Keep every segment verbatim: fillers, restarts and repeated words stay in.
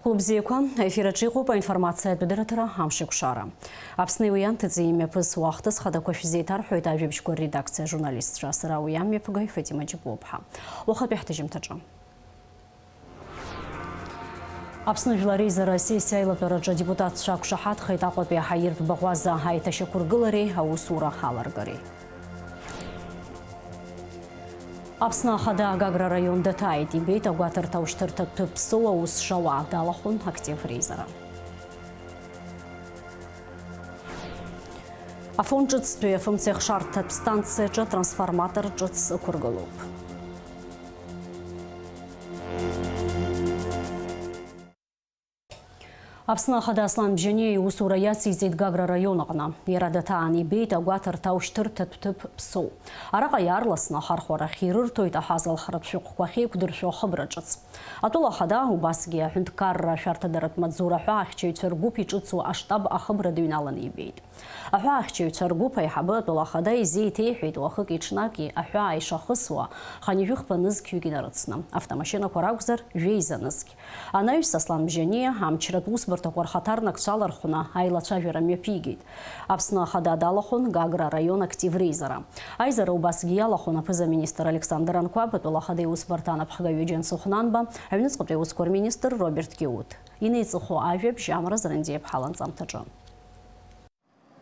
Лыбзиақәа, аефир аҿы иҟоуп аинформациатә дырраҭара «Амшеикәшара». Аԥсни уи анҭыҵи имҩаԥысуа ахҭыс хадақәа шәзеиҭарҳәоит ажәабжьқәа редакциа ажурналистцәа. Сара уи амҩаԥгаҩ Фатима Џьапуаԥҳа. Уахатәи ҳҭыжьымҭаҿы. Аԥсны Жәлар Реизара асессиа аилатәараҿы адепутатцәа ақәшаҳаҭхеит Аҟәатәи аҳаиртә баӷәаза аиҭашьақәыргылареи аусура аларгареи. Аԥсны Ахада Гагра араион даҭааит, ибеит агәаҭарҭа аушьҭырҭатә ҭыԥ Ԥсоу аус шауа, далахәын Актив Реизара. Афон ҿыцтәи афымцеихшарҭатә станциаҿы атрансформатор ҿыц ықәыргылоуп. Аԥсны Ахада Аслан Бжьаниа иусура иациҵеит Гагра араион аҟны. Иара даҭаан ибеит агәаҭарҭа аушьҭырҭатә ҭыԥ Ԥсоу. Араҟа иаарласны ахархәарахь ирырҭоит аҳазалхратә шәҟәқәа ахьеиқәдыршәо ахыбра ҿыц. Атәыла ахада, убасгьы аҳәынҭқарра ашәарҭадаратә маҵзура аҳәаахьчаҩцәа ргәыԥ иҿыцу аштаб ахыбра дыҩналаны ибеит. Аҳәаахьчаҩцәа ргәыԥ аиҳабы атәылахада изеиҭеиҳәеит уахыки-ҽнаки аҳәаа ишахысуа хынҩажәи хԥа нызқьҩык инарыцны, автомашьынақәа ракәзар, жәеиза нызқь. Анаҩс Аслан Бжьаниа амчратә усбарҭақәа рхаҭарнакцәа алархәны аилацәажәара мҩаԥигеит. Аԥсны Ахада далахәын Гагра араион актив реизара. Аизара убасгьы иалахәын аԥыза-министр Александр Анқәаб, атәыла ахада иусбарҭа анапхгаҩы Џьансыхә Нанба, аҩныҵҟатәи аусқәа рминистр Роберт Кьиут. Инеиҵыху ажәабжь Амра Зарандиа-иԥҳа ланҵамҭаҿы.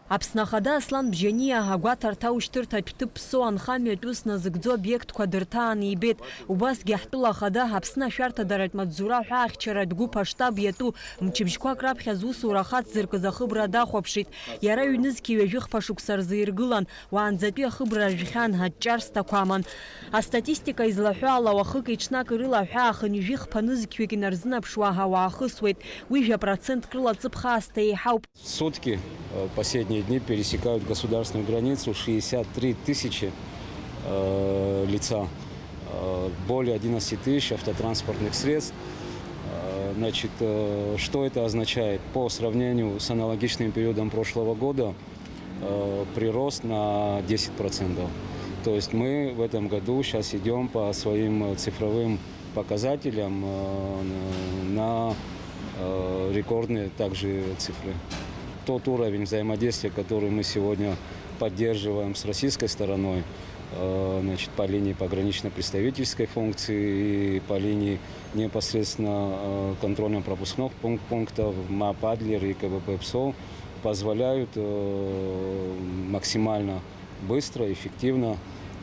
Аԥсны Ахада Аслан Бжьаниа агәаҭарҭа аушьҭырҭатә ҭыԥ Ԥсоу анхамҩатә ус назыгӡо обиектқәа дырҭааны ибеит. Убасгьы ҳтәыла ахада Аԥсны ашәарҭадаратә маҵзура аҳәаахьчаратә гәыԥ аштаб иатәу мчыбжьқәак раԥхьа зусура ахацзыркыз ахыбра дахәаԥшит. Иара ҩнызқьи ҩажәи хԥа шықәса рзы иргылан, уаанӡатәи ахыбра ржәхьан, аҷҷарсҭақәа аман. Астатистика излаҳәо ала, уахыки-ҽнаки рыла аҳәаа хынҩажәи хԥа нызқьҩык инарзынаԥшуа ауаа ахысуеит. Уи жәа процентк рыла ҵыԥх аасҭа еиҳауп. В сутки, э, последние дни пересекают государственную границу шестьдесят три тысячи, э, лица, э, более одиннадцати тысяч автотранспортных средств. Э, значит, э, что это означает? По сравнению с аналогичным периодом прошлого года, э, прирост на десять процентов. То есть мы в этом году щас идём по своим, э, цифровым показателям, э, на, э, рекордные также цифры. Тот уровень взаимодействия, который мы сегодня поддерживаем с российской стороной, э, значит, по линии погранично-представительской функции и по линии непосредственно, э, контрольно-пропускных пунк-, пунктов МАП «Адлер» и КПП «Псоу», позволяют, э, максимально быстро, эффективно,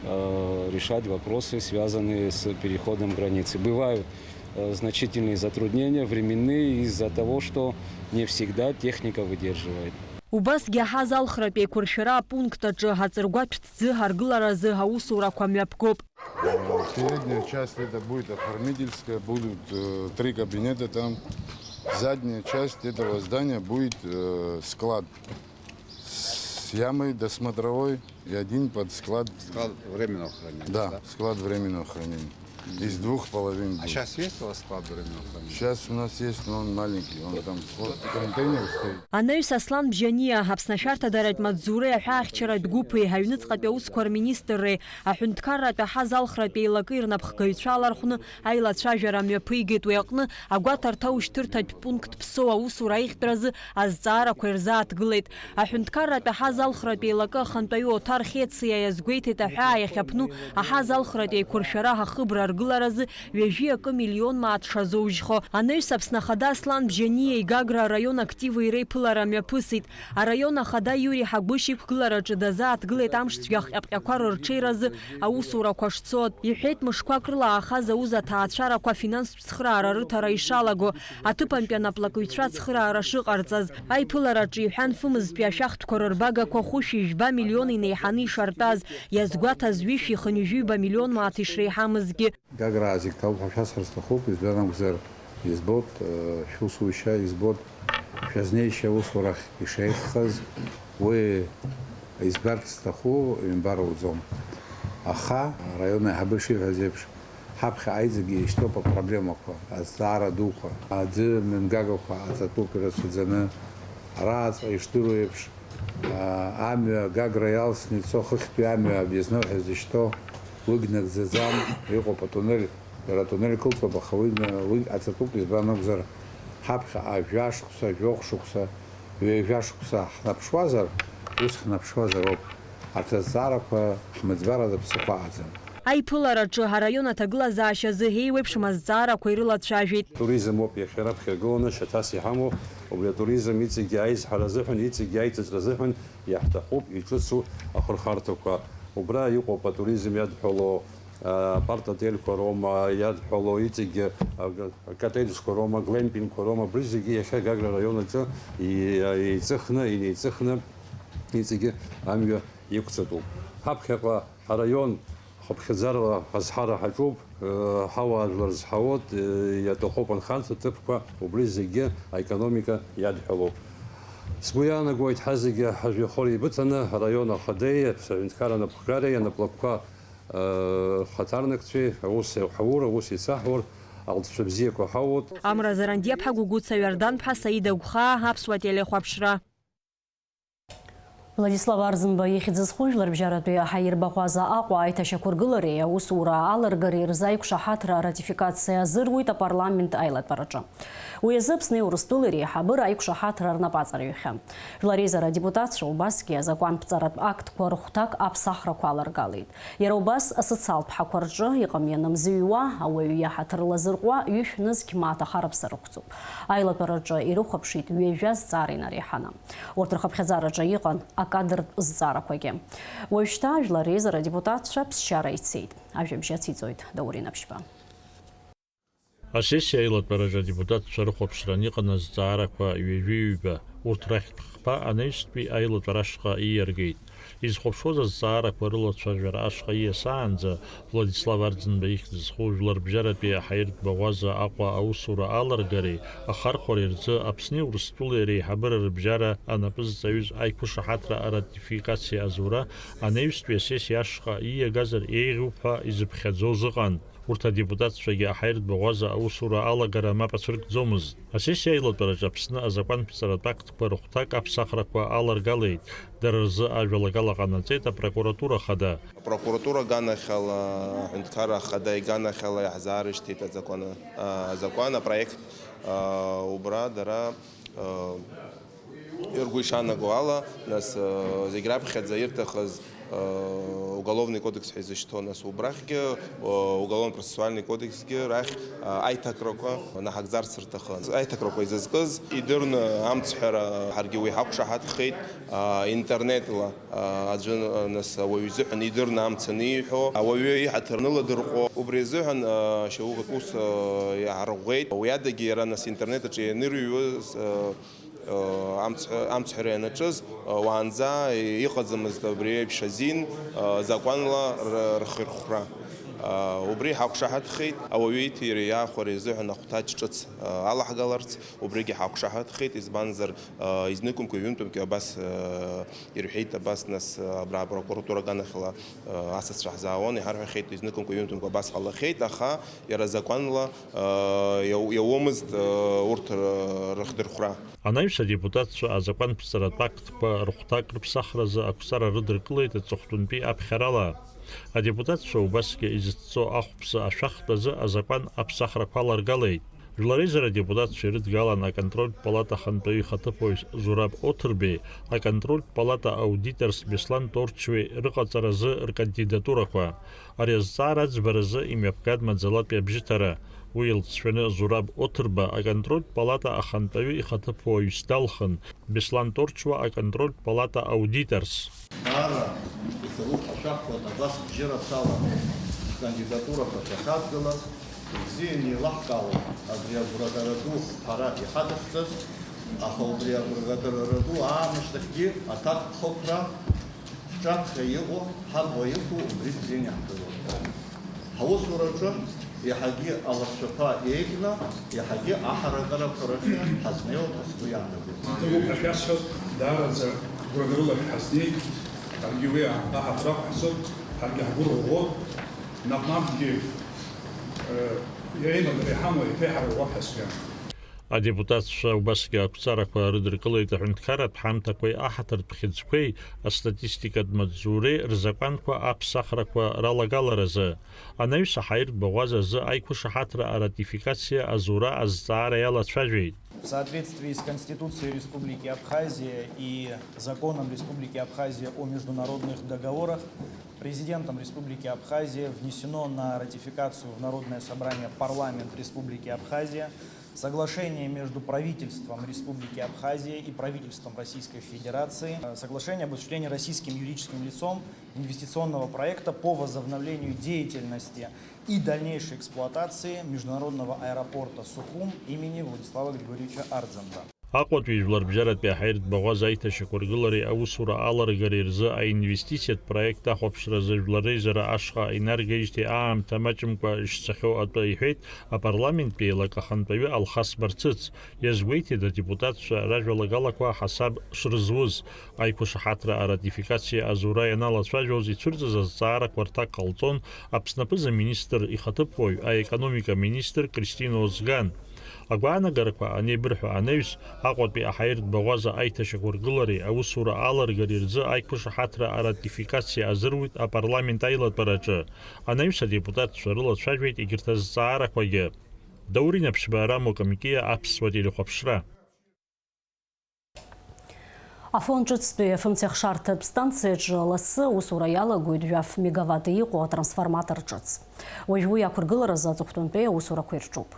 э, решать вопросы, связанные с переходом границы. Бывают, э, значительные затруднения временные из-за того, что не всегда техника выдерживает. Убасгьы аҳазалхратә еиқәыршәара апункт аҿы аҵыргәатә ҭӡы аргыларазы аусурақәа мҩаԥгоуп. Э, передняя часть это будет оформительская, будут, э, три кабинета там. Задняя часть этого здания будет, э, склад. С ямой досмотровой и один под склад. Склад временного хранения, да? Да, склад временного хранения. Из двух половин будет. А щас есть у вас склад временного хранения? Щас у нас есть, но он маленький, он там вот контейнер стоит. Анаҩс Аслан Бжьаниа, Аԥсны ашәарҭадаратә маҵзуреи аҳәаахьчаратә гәыԥи, аҩныҵҟатәи аусқәа рминистрреи, аҳәынҭқарратә аҳазалхратә еилакы ирнапхгаҩцәа алархәны аилацәажәара мҩаԥигеит. Уи аҟны агәаҭарҭа аушьҭырҭатә пункт Ԥсоу аусура аихтәразы азҵаарақәа ирзааҭгылеит. Аҳәынҭқарратә аҳазалхратә еилакы ахантәаҩы Оҭар Хециа иазгәеиҭеит, аҳәаа иахьаԥну аҳазалхратә еиқәыршәара ахыбра аргыларазы ҩажәи акы миллион мааҭ шазоужьхо. Анаҩс Аԥсны Ахада Аслан Бжьаниеи Гагра араион активи реиԥылара мҩаԥысит. Араион Ахада Иури Ҳагәышь иқәгылараҿы дазааҭгылеит амшцәгьа ахҟьаԥҟьақәа рырҽеиразы аусурақәа шцо, иҳәеит, мышқәак рыла аахаз ауз аҭаацәарақәа афинанстә цхыраара рыҭара ишалаго, аҭыԥантәи анаплакыҩцәа ацхыраара шыҟарҵаз. Аиԥылараҿы иҳәан, фымызтәи ашәахтәқәа рырбагақәа хәышәи жәба миллион инеиҳаны ишартәаз, иазгәаҭаз ҩышәи хынҩажәи ҩба миллион мааҭ ишреиҳамызгьы. Гаграа зегь ҭоуп ҳәа шәасҳәар сҭахуп, избан акәзар, избоит, э, шәусушьа, избоит шәазнеишьа аусурахь ишеиӷьхаз, уи избарц сҭаху, ҩымбар уӡом. Аха араион аиҳабы ишиҳәаз еиԥш, ҳаԥхьаҟа иҵегьы ишьҭоуп апроблемақәа, азҵаара дуқәа, аӡы мҩамгагақәа аҵатәуп ирацәаӡаны, арааҵәҟьа ишдыру еиԥш, аа, амҩа Гагра иалсны ицо хыхьтәи амҩа объездной ҳәа зышьҭоу, уигь нагӡаӡам, иҟоуп атуннель, иара атуннель кылҵәап, аха уи, уи аҵатәуп, избан акәзар, Ҳаԥхьаҟа жәа шықәса, жәохә шықәса, ҩажәа шықәса ҳнаԥшуазар, ус ҳнаԥшуазароуп. Арҭ азҵаарақәа ҳмыӡбарада ԥсыхәа аӡам. Аиԥылараҿы араион аҭагылазаашьа азы еиуеиԥшым азҵаарақәа ирылацәажәеит. Туризм ауп иахьа раԥхьа иргыланы шьаҭас иҳамоу, убри атуризм иҵегьы аизҳара азыҳәан, иҵегьы аиҵыҵра азыҳәан иаҳҭахуп иҿыцу ахырхарҭақәа. Убра иҟоуп атуризм иадҳәало, апарт-отельқәа роума иадҳәало, иҵегьы акоттеџьқәа роума, глемпингқәа роума, абри зегьы иахьа Гагра араион аҿы и-, еиҵыхны, инеиҵыхны иҵегьы амҩа иқәҵатәуп. Ҳаԥхьаҟа араион хыԥхьаӡарала азҳара ҳаҿуп, э, ҳауаажәлар зҳауоит, э, иаҭахуп анхарҭа ҭыԥқәа, убри зегьы аекономика иадҳәалоуп. Сгәы иаанагоит, ҳазегьы ҳажәҩахыр еибыҭаны, араион ахадеи, аҳәынҭқарра анапхгареи, анаплакқәа, э, рхаҭарнакцәеи, аус еиҳаур, аус еицаҳур, алҵшәа бзиақәа ҳауоит. Амра Зарандиаԥҳа, Гәыгәыца Иорданԥҳа, Саида Гәхаа, Аԥсуа телехәаԥшра. Владислав Арӡынба ихьӡ зху Жәларбжьаратәи аҳаирбаӷәаза Аҟәа аиҭашьақәыргылареи аусура аларгареи рзы аиқәшаҳаҭра аратификациа азыруит апарламент аилатәараҿы. Уи азы Аԥсни Урыстәылеи реиҳабыра аиқәшаҳаҭра рнапаҵаҩхьан. Жәлар реизара адепутатцәа убасгьы азакәанԥҵаратә актқәа рыхәҭак аԥсахрақәа аларгалеит. Иара убас асоциалтә ҳақәа рҿы иҟам-ианым зыҩуа, ауаҩы иаҳаҭыр лазырҟәуа ҩышә нызқь ма аҭахараԥса рықәҵоуп. Аилатәараҿы ирыхәаԥшит ҩажәа зҵаара инареиҳаны. Урҭ рхыԥхьаӡараҿы иҟан акадртә зҵаарақәагьы. Уажәшьҭа Жәлар реизара адепутатцәа ԥсшьара ицеит. Ажәабжь ациҵоит Даур Инаԥшьба. Асессиа аилатәараҿы адепутатцәа рыхәаԥшран иҟан азҵаарақәа ҩажәи-ҩба, урҭ рахьтә хԥа анаҩстәи аилатәара ашҟа ииаргеит. Изхәаԥшуаз азҵаарақәа рылацәажәара ашҟа ииасаанӡа, Владислав Арӡынба ихьӡ зху Жәларбжьаратәи аҳаиртә баӷәаза Аҟәа аусура аларгареи ахархәареи рзы Аԥсни Урыстәылеи реиҳабыра рыбжьара анапы зҵаҩыз аиқәышаҳаҭра аратификациа азура анаҩстәи асессиа ашҟа ииагазар еиӷьуп ҳәа изыԥхьаӡоз ыҟан. Урҭ адепутатцәагьы аҳаиртә баӷәаза аусура алагара мап ацәыркӡомызт. Асессиа аилатәараҿы Аԥсны азакәанԥҵаратә актқәа рыхәҭак аԥсахрақәа аларгалеит, дара рзы ажәалагала ҟанаҵеит апрокуратура хада. Апрокуратура аганахьала, аҳәынҭқарра ахада иганахьала иаҳзаарышьҭит азакәаны, а, азакәан апроект, а, убра дара, а, Иргәы ишанаго ала, нас, э, зегь раԥхьаӡа ирҭахыз, э, уголовный кодекс ҳәа изышьҭоу, нас, убрахьгьы, э, уголовно-процессуальный кодексгьы рахь, э, аиҭакрақәа наҳагӡарц рҭахын. Аиҭакрақәа изызкыз идырны амцҳәара ҳаргьы уи ҳақәшаҳаҭхеит, э, интернетла, э, аӡәы, э, нас, ауаҩы изыҳәан идырны амц аниҳәо, ауаҩы иҳаҭыр аныладырҟәо, убри азыҳәан, э, шьоукы ус, э, иаарӷәӷәеит. Уи адагьы иара, нас, интернет аҿы ианырҩуаз, э, амцҳәа-, амцҳәара ианаҿыз, уаанӡа иҟаӡамызт абри еиԥш азин, закәанла р-, рхырхәра. Убри ҳақәшаҳаҭхеит, ауаҩы иҭира иаахәара изыҳәан ахәҭаҷ ҿыц алаҳгаларц, убригьы ҳақәшаҳаҭхеит, избанзар, изныкымкәа ҩынтәымкәа абас ирҳәеит, абас нас абра апрокуратура аганахьала асасцәа ҳзаауан, иҳарҳәахьеит, изныкымкәа ҩынтәымкәа абас ҟалахьеит, аха иара закәанла, иау-, иауамызт, урҭ р-, рыхдырхәра. Анаҩс адепутатцәа азакәанԥҵаратә актқәа рыхәҭак рыԥсахразы ақәҵара рыдыркылеит аҵыхәтәантәи аԥхьарала. Адепутатцәа убасгьы изыцҵо ахәԥса ашәахтә азы азакәан аԥсахрақәа аларгалеит. Жәлар реизара адепутатцәа ирыдгалан аконтрольтә палата ахантәаҩы ихаҭыԥуаҩ Зураб Оҭырбеи, аконтрольтә палата аудиторс Беслан Торчуеи рыҟаҵаразы ркандидатурақәа. Ари азҵаара аӡбаразы имҩаԥган маӡалатәи абжьыҭара. Уи илҵшәаны Зураб Оҭырба аконтрольтә палата ахантәаҩы ихаҭыԥуаҩс далхын, Беслан Торчуа аконтрольтә палата аудиторс. Даара исалуқәшәахуан абас бжьы рацәала ҳкандидатурақәа шәахьадгылаз, ибзианы еилаҳкаауан абри агәрагара ду ҳара иҳадыхҵаз, аха убри агәрагара ду аамышьҭахьгьы аҭак хықәра Ҳҿаԥхьа иҟоу, ҳабла иқәу убри бзианы иаҳдыруан. Ҳусураҿы иаҳагьы алҵшәақәа еиӷьны, иаҳагьы аҳаракырақәа рахь ҳазнеиуа ҳәа сгәы иаанагоит. Иҭабуп ҳәа шәасҳәап, даараӡа гәрагарыла ҳазнеит, ҳаргьы уи аҳаҭыр ақәҳҵоит, ҳаргьы ҳгәы рыӷәӷәоит, наҟ-наҟгьы, э, иара имадара иҳамоу еиҭа иҳарӷәӷәап ҳәа сгәы иаанагоит. Адепутатцәа убасгьы ақәҵарақәа рыдыркылеит аҳәынҭқарратә ҳамҭақәеи аҳаҭыртә хьыӡқәеи астатистикатә маҵзуреи рзакәанқәа аԥсахрақәа ралагаларазы. Анаҩс аҳаиртә баӷәаза азы аиқәышаҳаҭра аратификациа азура азҵаара иалацәажәеит. В соответствии с Конституцией Республики Абхазия и Законом Республики Абхазия о международных договорах Президентом Республики Абхазия внесено на ратификацию в Народное собрание, парламент Республики Абхазия, соглашение между правительством Республики Абхазия и правительством Российской Федерации, э, соглашение об осуществлении российским юридическим лицом инвестиционного проекта по возобновлению деятельности и дальнейшей эксплуатации международного аэропорта Сухум имени Владислава Григорьевича Ардзанба. Аҟәатәи жәларбжьаратәи аҳаиртә баӷәаза аиҭашьақәыргылареи аусура алагареи рзы аинвестициатә проект ахәаԥшразы жәлар реизара ашҟа инаргеижьҭеи аамҭа маҷымкәа ишцахьоу атәы иҳәеит апарламенттәи еилак ахантәаҩы Алхас Барцыц. Иазгәеиҭеит адепутатцәа ражәалагалақәа ҳасаб шрызуз. Аиқәышаҳаҭра аратификациа азура ианалацәажәоз ицәырҵыз азҵаарақәа рҭак ҟалҵон Аԥсны аԥыза-министр ихаҭыԥуаҩ, аекономика министр Кристина Озган. Агәаанагарақәа анеибырҳәа анаҩс, Аҟәатәи аҳаиртә баӷәаза аиҭашьақәыргылареи аусура аларгареи рзы аиқәышаҳаҭра аратификациа азыруит апарламент аилатәараҿы, анаҩс адепутатцәа рылацәажәеит егьырҭ азҵаарақәагьы. Даур Инаԥшьба, Рамо Камкиа, Аԥсуа телехәаԥшра. Афон ҿыцтәи афымцеихшарҭатә станциаҿы лассы аусура иалагоит жәаф мегаватт иҟоу атрансформатор ҿыц. Уажә уи ақәыргыларазы аҵыхәтәантәи аусурақәа ирҿуп.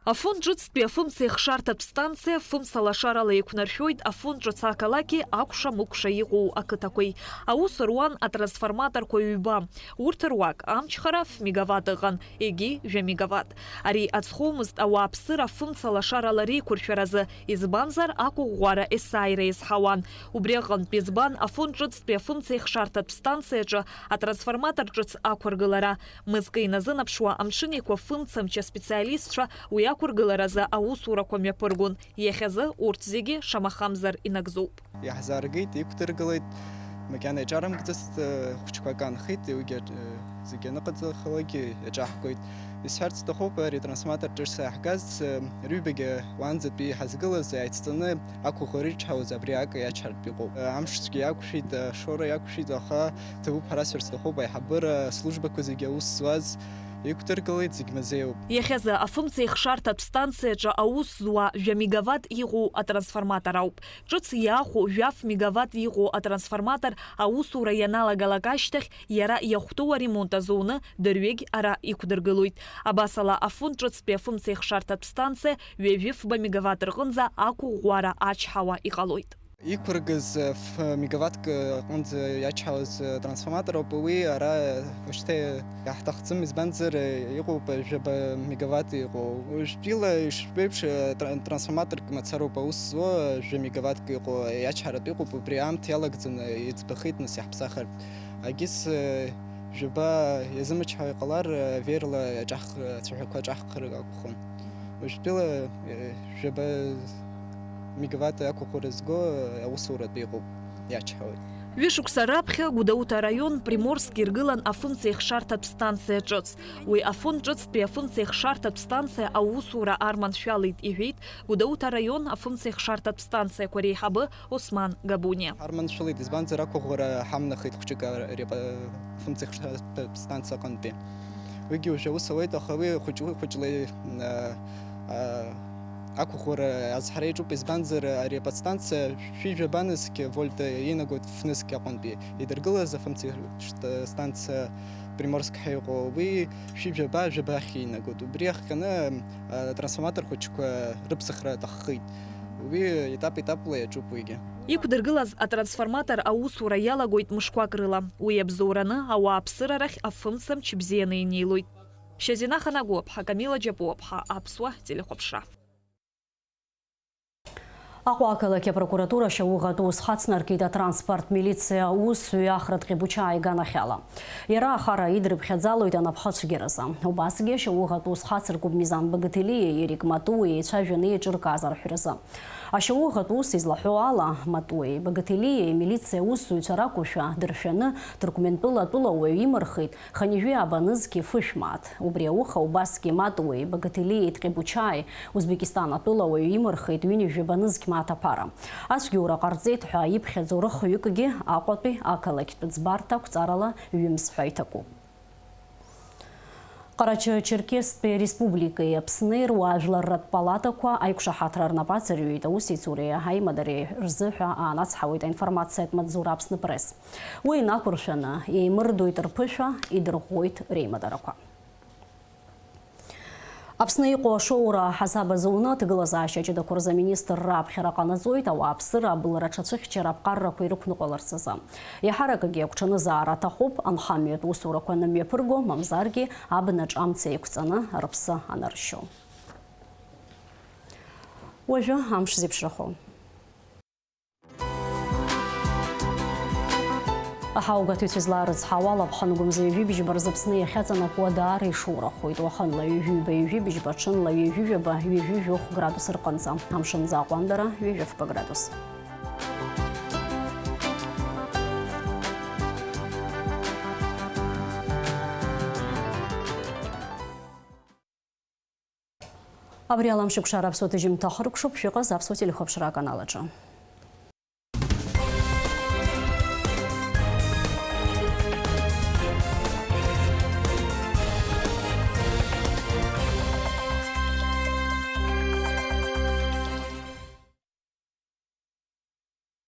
Афон ҿыцтәи афымцеихшарҭатә станциа фымца лашарала еиқәнаршәоит афон ҿыц ақалақьи акәша-мыкәша иҟоу ақыҭақәеи. Аус руан атрансформаторқәа ҩба. Урҭ руак амчхара ф-мегаватт ыҟан, егьи жәа-мегаватт. Ари ацхәомызт ауааԥсыра фымца лашарала реиқәыршәаразы, избанзар, ақәыӷәӷәара есааира иазҳауан. Убри аҟынтә избан афон ҿыцтәи афымцеихшарҭатә станциаҿы атрансформатор ҿыц ақәыргылара. Мызкы иназынаԥшуа, Амшын Еиқәа фымцамч аспециалистцәа уи ақәыргыларазы аусурақәа мҩаԥыргон. Иахьазы урҭ зегьы шамахамзар инагӡоуп. Иаҳзааргеит, иқәдыргылеит, макьана иҿарымкӡацт, хәыҷқәак аанхеит, уигьы, зегьы аныҟаҵахалакгьы иаҿаҳкуеит. Исҳәарц сҭахуп, ари атрансформатор ҿыц иаҳгаз, рҩбагьы уаанӡатәи иҳазгылаз, иааицҵаны ақәыӷәӷәара ирчҳауаз абри акы иачҳартә иҟоуп. Амшцәгьа иақәшәеит, ашоура иақәшәеит, аха ҭабуп ҳәа расҳәар сҭахуп, аиҳабыра, аслужбақәа зегьы аус зуаз, иқәдыргылеит, зегь мазеиуп. Иахьазы афымцеихшарҭатә станциаҿы аус зуа жәа-мегаватт иҟоу атрансформатор ауп. Ҿыц иаахәо жәаф мегаватт иҟоу атрансформатор аусура ианалагалак ашьҭахь, иара иахәҭоу аремонт азуны дырҩегь ара иқәдыргылоит. Абасала, Афон ҿыцтәи афымцеихшарҭатә станциа ҩажәи фба мегаватт рҟынӡа ақәыӷәӷәара ачҳауа иҟалоит. Иқәыргаз ф-мегаваттк аҟынӡа иачҳауаз трансформатор ауп. Уи ара уажәшьҭа иаҳҭахӡам, избанзар, иҟоуп жәаба мегаватт иҟоу. Уажәтәила ишԥеиԥш, тра-, трансформаторк мацароуп аус зуа, жәа мегаваттк иҟоу иачҳаратә иҟоуп, убри аамҭа иалагӡаны иӡбахеит, нас иаҳԥсахыртә. Агьыс, жәаба иазымчҳауа иҟалар, веерла аҿаҳхра, ацәаҳәақәа аҿаҳхра акәхон. Уажәтәыла, жәаба мегаватт ақәыӷәӷәара зго аусуратә иҟоуп иачҳауеит. Ҩышықәса раԥхьа Гәдоуҭа араион Приморск иргылан афымцеихшарҭатә станциа ҿыц. Уи Афон ҿыцтәи афымцеихшарҭатә станциа аусура арманшәалеит, иҳәеит Гәдоуҭа араион афымцеихшарҭатә станциақәа реиҳабы Осман Габуниа. Ҳарманшәалеит, избанзар, ақәыӷәӷәара ҳамнахит хәҷык ари афымцеихшарҭатә станциа аҟынтәи. Уигьы уажәы аус ауеит, аха уи хәыҷ-, хәыҷла, а, а, ақәыӷәӷәара азҳара иаҿуп, избанзар, ари аподстанциа шәи жәаба нызқь вольт инагоит фнызқь аҟынтәи идыргылаз афымцеихшарҭатә станциа Приморск ҳәа иҟоу, уи шәи жәаба, жәаба ахь инагоит. Убри иахҟьаны, а, трансформатор хәыҷқәа рыԥсахра аҭаххеит. Уи етап-етапла иаҿуп уигьы. Иқәдыргылаз атрансформатор аусура иалагоит мышқәак рыла. Уи иабзоураны ауааԥсыра рахь афымцамч бзианы инеилоит. Шьазина Ханагәаԥҳа, Камила Џьапуаԥҳа, Аԥсуа телехәаԥшра. Аҟәа ақалақь апрокуратура ашьауӷатә ус хацнаркит атранспорт милициа аусзуҩы Ахрат Ҟебучаа иганахьала. Иара ахара идрыԥхьаӡалоит анапхацәгьаразы. Убасгьы ашьауӷатә ус хацыркуп Мизан Багаҭелиеи Ерик Матуеи еицәажәаны еиҿыркааз арҳәразы. Ашьауӷатә ус излаҳәо ала, Матуеи Багаҭелиеи амилициа аусзуҩцәа ракәушәа дыршәаны, Ҭырқәментәыла атәылауаҩ имырхит, Хынҩажәи ааба нызқь фышә мааҭ. Убри ауха убасгьы Матуеи Багаҭелиеи Ҭҟьебучааи Узбекистан атәылауаҩ имырхит ҩынҩажәи жәаба нызқь мааҭ аԥара. Ацәгьоура ҟарҵеит ҳәа иԥхьаӡоу рыхҩыкгьы Аҟәатәи ақалақьтә ӡбарҭа ақәҵарала ҩымз ҳәа иҭакуп. Ҟарачы-Черкесктәи Республикеи Аԥсни руаажәларратә палатақәа аиқәшаҳаҭра рнапы аҵарҩит аусеицуреи аимадареи рзы ҳәа аанацҳауеит аинформациатә маҵзура Аԥсны Пресс. Уи инақәыршәаны, еимырдоит рԥышәа, идырӷәӷәоит реимадарақәа. Аԥсны иҟоу ашоура аҳасаб азуны аҭагылазаашьа аҷыдақәа рзы аминистрра аԥхьара ҟанаҵоит, ауааԥсыра, абылра аҽацәыхьчара аԥҟаррақәа ирықәныҟәаларц азы. Еиҳаракгьы агәҽанызаара аҭахуп, анхамҩатә усурақәа анымҩаԥырго, мамзаргьы абнаҿ амца еиқәҵаны рыԥсы аныршьо. Уажәы амш зеиԥшрахо. Аҳаугатәицәа излаарыцҳауа ала, ԥхынгәымза ҩажәи быжьба рзы Аԥсны иахьаҵанакуа даара ишоурахоит. Уахынла ҩажәи ҩба, ҩажәи быжьба, ҽынла ҩажәи ҩаба, ҩажәи жәохә градус рҟынӡа. Амшынӡы аҟәандара ҩажәи фба градус. Абри ала амшыкәшара аԥсуа ҭыжьымҭа хыркәшоуп, шәыҟаз аԥсуа телехәаԥшра аканал аҿы.